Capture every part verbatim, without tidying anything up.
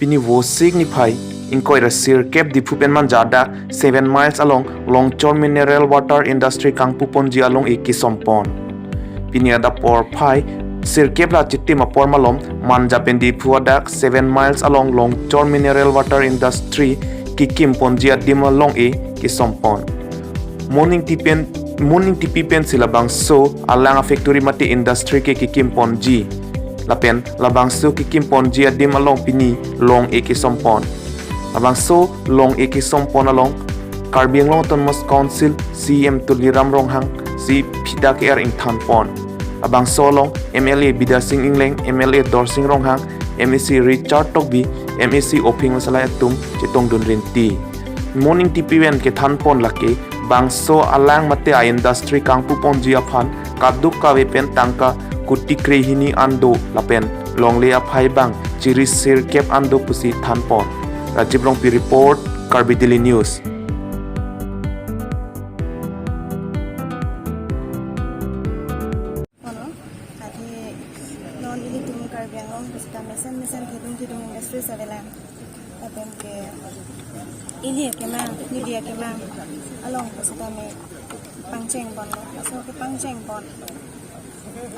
Pini Vosik niphai ingkoi ra sirkep Diphu pen Manja adak seven miles along Longchor Mineral Water Industry kangpuponji along-e kesompon. Pini adap porphai sirkep ra chitim apor malom Manja pen Diphu adak seven miles along Longchor Mineral Water Industry kekimponji adim along-e kesompon. Mo Ningti pen, Mo Ningtipi pensi labangso alang a-factory mate industry ke kekimponji. Lapen labangso kekimponji adim along pini long-e kesompon. Labangso long-e kesompon along Karbi Anglong Autonomous Council C E M Tuliram Ronghang si phida ke-er ingthanpon. Labangso along M L A Bidya Sing Engleng, M L A Dorsing Ronghang, M A C Richard Tokbi, M A C Ophing Masalai atum chetongdun rinti. Mo Ningtipi pen kethanpon lake bangso alang mate a-industry kangpuponji aphan kadokave pen tangka kuti krehini an do lapen longle aphai bang chiri sirkep an do pusi thanpon. Rajiv Rongpi report, Karbi Daily News. Kono, athe non ilitum Karbi Anglong pusita mesen mesen thedung thedung industries avelang. Lapen ke ili akemang, neli akemang along pusitame pangchengponlo. Laso kepangchengpon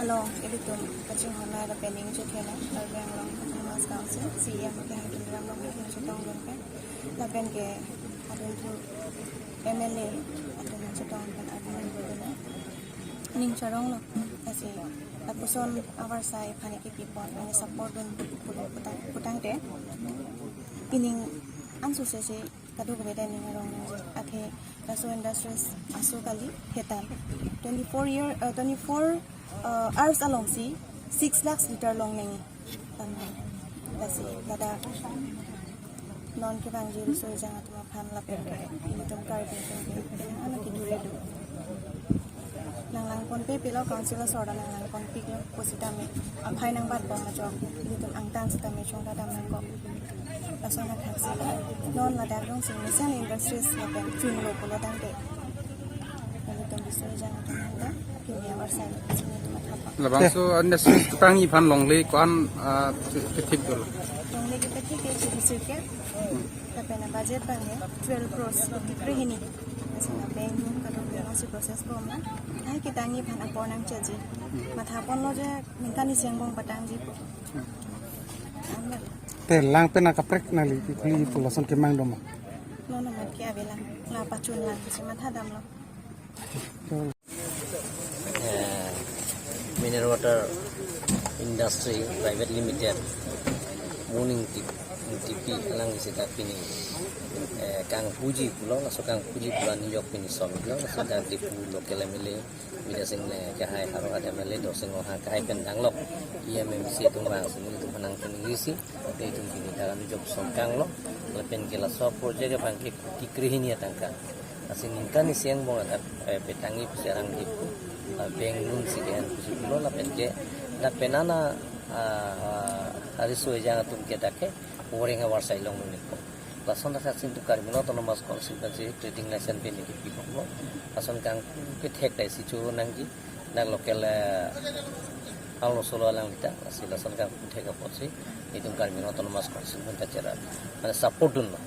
along ilitum kachinghon lapen ning chethena Karbi Anglong Autonomous Council C E M kehang Tuliram Ronghang chetongdun pen. Lapen ke adun thu M L A adun chetong pen adun ning charonglo. Lasi lapuson avarsai aphan kepipon, mane support dun pulo putang, putangte pining ansose si kadokave ta ning arong nangji. Athe laso industries aso kali hetan twenty-four year, uh, twenty-four, uh, hours alongsi six lakhs liter long nangji. Tama. Lasi ladak non kevangji riso ejang atum aphan lapen ke ilitum Karbi atum ke ano kidure do. Nanglangponpe pilo council asor nanglangponpiklo pusitame aphai nangbatbom ajok ilitum angtan sitame chongdam nangkok. Lason athaksi non ladak jongsi mesen industries lapen chunlo pulo tangte ilitum riso ejang atum nangta kini avarsai sini atum athapon. Labangso industries ketangji aphan longle ko-an, ah, kethik dolo? Longle kepethik ke chiri sirkep. Lapen budget bang ya twelve crores, kuti krehini. Lasi na bank loan kadokave si process bomlo. Ai ketangji aphan apor nangcheji. Mathaponlo je ningkan isi angbong patangji pu. Amlo. Te lang pen akaprek nangli kekuli pu lason kemang doma? Non amat ke avelang. La pachunlang si mathadamlo. Eh, Mineral Water Industry Private Limited, Mo Ningtip-, Ningtipi alang sita pini, eh, kangpuji pulo, laso kangpuji pulo anijok pini somlo, laso dak Diphu local M L A, Bidya Sing Engleng kehai, Howraghat M L A Dorsing Ronghang kehai pen danglok, E M M C atum vangsi nelitum aphan nangtun-isi, nelitum pini dak anijok som kanglo, lapen ke laso project abang ke kuti krehini atangka. Lasi ningkan isi angbong adak, eh, petangji pusi arang Diphu, ah, bank loan si ke-en pusi pulo lapen ke dak penana, ah, ah, ariso ejang atum ke dak ke oreng avarsai longlo niko. Lason dak asin tu Karbi Anglong Autonomous Council pensi trading license pen niki pibomlo. Lason kang kethek ta isi choro nangji. Dak local, eh, arloso lo alang lita, lasi lason kang kethek apotsi itum Karbi Anglong Autonomous Council pen ta chera, mane support dunlo.